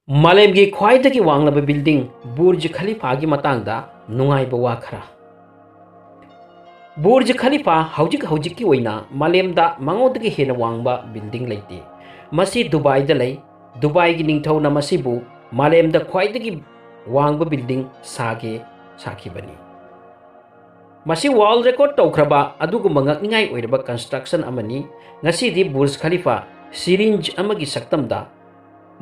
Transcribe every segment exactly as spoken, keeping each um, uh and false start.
ꯃꯥꯂꯦꯝꯒꯤ ꯈ꯭ꯋꯥꯏꯗꯒꯤ ꯋꯥꯡꯂꯕ building Burj ꯈꯂꯤꯐꯥꯒꯤ ꯃꯇꯥꯡꯗ ꯅꯨꯡꯉꯥꯏꯕ ꯋꯥ ꯈꯔ꯫ ꯕꯨꯔꯖ ꯈꯂꯤꯐꯥ ꯍꯧꯖꯤꯛ ꯍꯧꯖꯤꯛꯀꯤ ꯑꯣꯏꯅ ꯃꯥꯂꯦꯝꯗ ꯃꯉꯣꯟꯗꯒꯤ ꯍꯦꯟꯅ ꯋꯥꯡꯕ building ꯂꯩꯇꯦ꯫ ꯃꯁꯤ ꯗꯨꯕꯥꯏꯗ ꯂꯩ꯫ ꯗꯨꯕꯥꯏꯒꯤ ꯅꯤꯡꯊꯧꯅ ꯃꯁꯤꯕꯨ ꯃꯥꯂꯦꯝꯗ ꯈ꯭ꯋꯥꯏꯗꯒꯤ ꯋꯥꯡꯕ building ꯁꯥꯒꯦ ꯁꯥꯈꯤꯕꯅꯤ꯫ ꯃꯁꯤ world record ꯇꯧꯈ꯭ꯔꯕ ꯑꯗꯨꯒꯨꯝꯕ ꯉꯛꯅꯤꯡꯉꯥꯏ ꯑꯣꯏꯔꯕ construction ꯑꯃꯅꯤ꯫ ꯉꯁꯤꯗꯤ ꯕꯨꯔꯖ ꯈꯂꯤꯐꯥ syringe ꯑꯃꯒꯤ ꯁꯛꯇꯝꯗ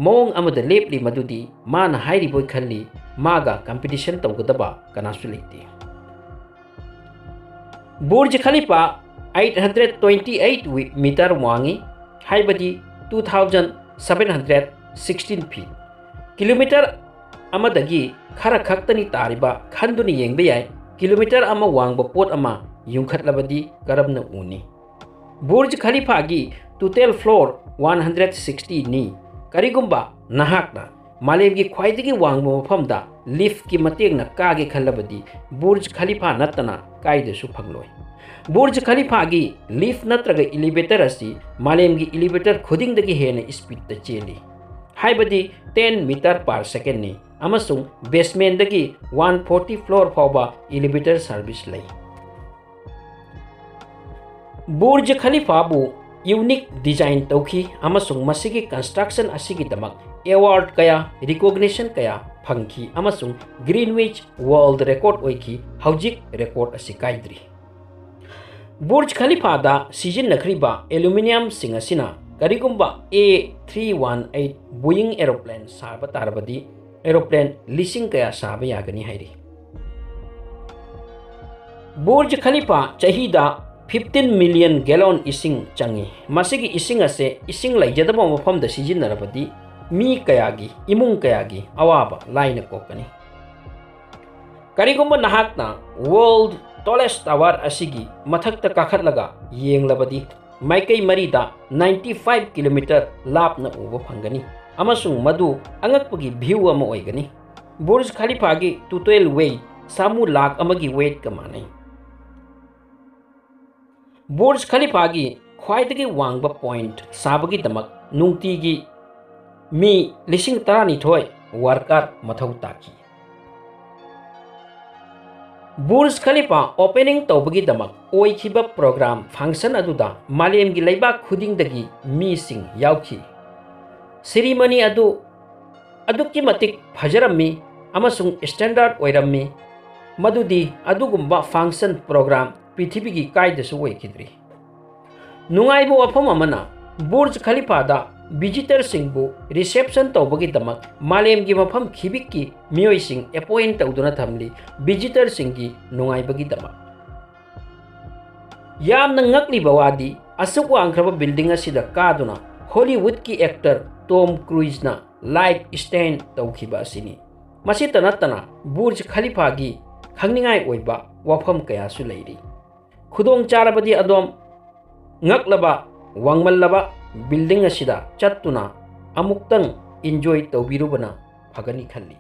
ꯃꯑꯣꯡ ꯑꯃꯗ ꯂꯦꯞꯂꯤ, ꯃꯗꯨꯗꯤ ꯃꯥꯅ ꯍꯥꯏꯔꯤꯕꯣꯏ ꯈꯜꯂꯤ, ꯃꯥꯒ competition ꯇꯧꯒꯗꯕ ꯀꯅꯥꯁꯨ ꯂꯩꯇꯦ꯫ Burj ꯈꯂꯤꯐꯥ eight hundred twenty eight meter ꯋꯥꯡꯉꯤ, ꯍꯥꯏꯕꯗꯤ two thousand seven hundred sixteen feet꯫ Kilometer ꯑꯃꯗꯒꯤ ꯈꯔ ꯈꯛꯇꯅꯤ ꯇꯥꯔꯤꯕ, ꯈꯟꯗꯨꯅ ꯌꯦꯡꯕ ꯌꯥꯏ, kilometer ꯑꯃ ꯋꯥꯡꯕ ꯄꯣꯠ ꯑꯃ ꯌꯨꯡꯈꯠꯂꯕꯗꯤ ꯀꯔꯝꯅ ꯎꯅꯤ? Burj ꯈꯂꯤꯐꯥꯒꯤ total floor one hundred sixty ꯅꯤ꯫ ꯀꯔꯤꯒꯨꯝꯕ ꯅꯍꯥꯛꯅ ꯃꯥꯂꯦꯝꯒꯤ ꯈ꯭ꯋꯥꯏꯗꯒꯤ ꯋꯥꯡꯕ ꯃꯐꯝꯗ lift ꯀꯤ ꯃꯇꯦꯡꯅ ꯀꯥꯒꯦ ꯈꯜꯂꯕꯗꯤ, ꯕꯨꯔꯖ ꯈꯂꯤꯐꯥ ꯅꯠꯇꯅ ꯀꯥꯏꯗꯁꯨ ꯐꯪꯂꯣꯏ꯫ ꯕꯨꯔꯖ ꯈꯂꯤꯐꯥꯒꯤ lift ꯅꯠꯇ꯭ꯔꯒ elevator ꯑꯁꯤ ꯃꯥꯂꯦꯝꯒꯤ elevator ꯈꯨꯗꯤꯡꯗꯒꯤ ꯍꯦꯟꯅ speed ꯇ ꯆꯦꯜꯂꯤ, ꯍꯥꯏꯕꯗꯤ ten meter per second ꯅꯤ, ꯑꯃꯁꯨꯡ basement ꯗꯒꯤ one forty floor ꯐꯥꯎꯕ elevator service ꯂꯩ꯫ ꯕꯨꯔꯖ ꯈꯂꯤꯐꯥꯕꯨ unique design ꯇꯧꯈꯤ, ꯑꯃꯁꯨꯡ ꯃꯁꯤꯒꯤ construction ꯑꯁꯤꯒꯤꯗꯃꯛ award ꯀꯌꯥ, recognition ꯀꯌꯥ ꯐꯪꯈꯤ, ꯑꯃꯁꯨꯡ Greenwich World Record ꯑꯣꯏꯈꯤ꯫ ꯍꯧꯖꯤꯛ record ꯑꯁꯤ ꯀꯥꯏꯗ꯭ꯔꯤ꯫ ꯕꯨꯔꯖ ꯈꯂꯤꯐꯥꯗ ꯁꯤꯖꯤꯟꯅꯈ꯭ꯔꯤꯕ aluminium ꯁꯤꯡ ꯑꯁꯤꯅ ꯀꯔꯤꯒꯨꯝꯕ A three one eight Boeing aeroplane ꯁꯥꯕ ꯇꯥꯔꯕꯗꯤ, aeroplane ꯂꯤꯁꯤꯡ ꯀꯌꯥ ꯁꯥꯕ ꯌꯥꯒꯅꯤ ꯍꯥꯏꯔꯤ꯫ ꯕꯨꯔꯖ ꯈꯂꯤꯐꯥ ꯆꯍꯤꯗ fifteen million gallon ꯏꯁꯤꯡ ꯆꯪꯏ꯫ ꯃꯁꯤꯒꯤ ꯏꯁꯤꯡ ꯑꯁꯦ ꯏꯁꯤꯡ ꯂꯩꯖꯗꯕ ꯃꯐꯝꯗ ꯁꯤꯖꯤꯟꯅꯔꯕꯗꯤ, ꯃꯤ ꯀꯌꯥꯒꯤ, ꯏꯃꯨꯡ ꯀꯌꯥꯒꯤ ꯑꯋꯥꯕ ꯂꯥꯏꯅ ꯀꯣꯛꯀꯅꯤ꯫ ꯀꯔꯤꯒꯨꯝꯕ ꯅꯍꯥꯛꯅ world tallest tower ꯑꯁꯤꯒꯤ ꯃꯊꯛꯇ ꯀꯥꯈꯠꯂꯒ ꯌꯦꯡꯂꯕꯗꯤ, ꯃꯥꯏꯀꯩ ꯃꯔꯤꯗ ninety five kilometer ꯂꯥꯞꯅ ꯎꯕ ꯐꯪꯒꯅꯤ, ꯑꯃꯁꯨꯡ ꯃꯗꯨ ꯑꯉꯛꯄꯒꯤ view ꯑꯃ ꯑꯣꯏꯒꯅꯤ꯫ ꯕꯨꯔꯖ ꯈꯂꯤꯐꯥꯒꯤ total weight ꯁꯥꯃꯨ ꯂꯥꯈ ꯑꯃꯒꯤ weight ꯀ ꯃꯥꯟꯅꯩ꯫ ꯕꯨꯔꯖ ꯈꯂꯤꯐꯥꯒꯤ ꯈ꯭ꯋꯥꯏꯗꯒꯤ ꯋꯥꯡꯕ point ꯁꯥꯕꯒꯤꯗꯃꯛ ꯅꯨꯡꯇꯤꯒꯤ ꯃꯤ ꯂꯤꯁꯤꯡ ꯇꯔꯥꯅꯤꯊꯣꯏ worker ꯃꯊꯧ ꯇꯥꯈꯤ꯫ ꯕꯨꯔꯖ ꯈꯂꯤꯐꯥ opening ꯇꯧꯕꯒꯤꯗꯃꯛ ꯑꯣꯏꯈꯤꯕ program function ꯑꯗꯨꯗ ꯃꯥꯂꯦꯝꯒꯤ ꯂꯩꯕꯥꯛ ꯈꯨꯗꯤꯡꯗꯒꯤ ꯃꯤꯁꯤꯡ ꯌꯥꯎꯈꯤ꯫ Ceremony ꯑꯗꯨ ꯑꯗꯨꯛꯀꯤ ꯃꯇꯤꯛ ꯐꯖꯔꯝꯃꯤ ꯑꯃꯁꯨꯡ standard ꯑꯣꯏꯔꯝꯃꯤ, ꯃꯗꯨꯗꯤ ꯑꯗꯨꯒꯨꯝꯕ function program ꯄ꯭ꯔꯤꯊꯤꯕꯤꯒꯤ ꯀꯥꯏꯗꯁꯨ ꯑꯣꯏꯈꯤꯗ꯭ꯔꯤ꯫ ꯅꯨꯡꯉꯥꯏꯕ ꯋꯥꯐꯝ ꯑꯃꯅ, ꯕꯨꯔꯖ ꯈꯂꯤꯐꯥꯗ visitorꯁꯤꯡꯕꯨ reception ꯇꯧꯕꯒꯤꯗꯃꯛ ꯃꯥꯂꯦꯝꯒꯤ ꯃꯐꯝ ꯈꯤꯕꯤꯛꯀꯤ ꯃꯤꯑꯣꯏꯁꯤꯡ appoint ꯇꯧꯗꯨꯅ ꯊꯝꯂꯤ, visitorꯁꯤꯡꯒꯤ ꯅꯨꯡꯉꯥꯏꯕꯒꯤꯗꯃꯛ꯫ ꯌꯥꯝꯅ ꯉꯛꯂꯤꯕ ꯋꯥꯗꯤ, ꯑꯁꯨꯛ ꯋꯥꯡꯈ꯭ꯔꯕ building ꯑꯁꯤꯗ ꯀꯥꯗꯨꯅ Hollywoodꯀꯤ actor Tom Cruiseꯅ light stunt ꯇꯧꯈꯤꯕ ꯑꯁꯤꯅꯤ꯫ ꯃꯁꯤꯇ ꯅꯠꯇꯅ, ꯕꯨꯔꯖ ꯈꯂꯤꯐꯥꯒꯤ ꯈꯪꯅꯤꯡꯉꯥꯏ ꯑꯣꯏꯕ ꯋꯥꯐꯝ ꯀꯌꯥꯁꯨ ꯂꯩꯔꯤ꯫ ꯈꯨꯗꯣꯡ ꯆꯥꯔꯕꯗꯤ ꯑꯗꯣꯝ ꯉꯛꯂꯕ ꯋꯥꯡꯃꯜꯂꯕ building ꯑꯁꯤꯗ ꯆꯠꯇꯨꯅ ꯑꯃꯨꯛꯇꯪ enjoy ꯇꯧꯕꯤꯔꯨꯕꯅ ꯐꯒꯅꯤ ꯈꯜꯂꯤ꯫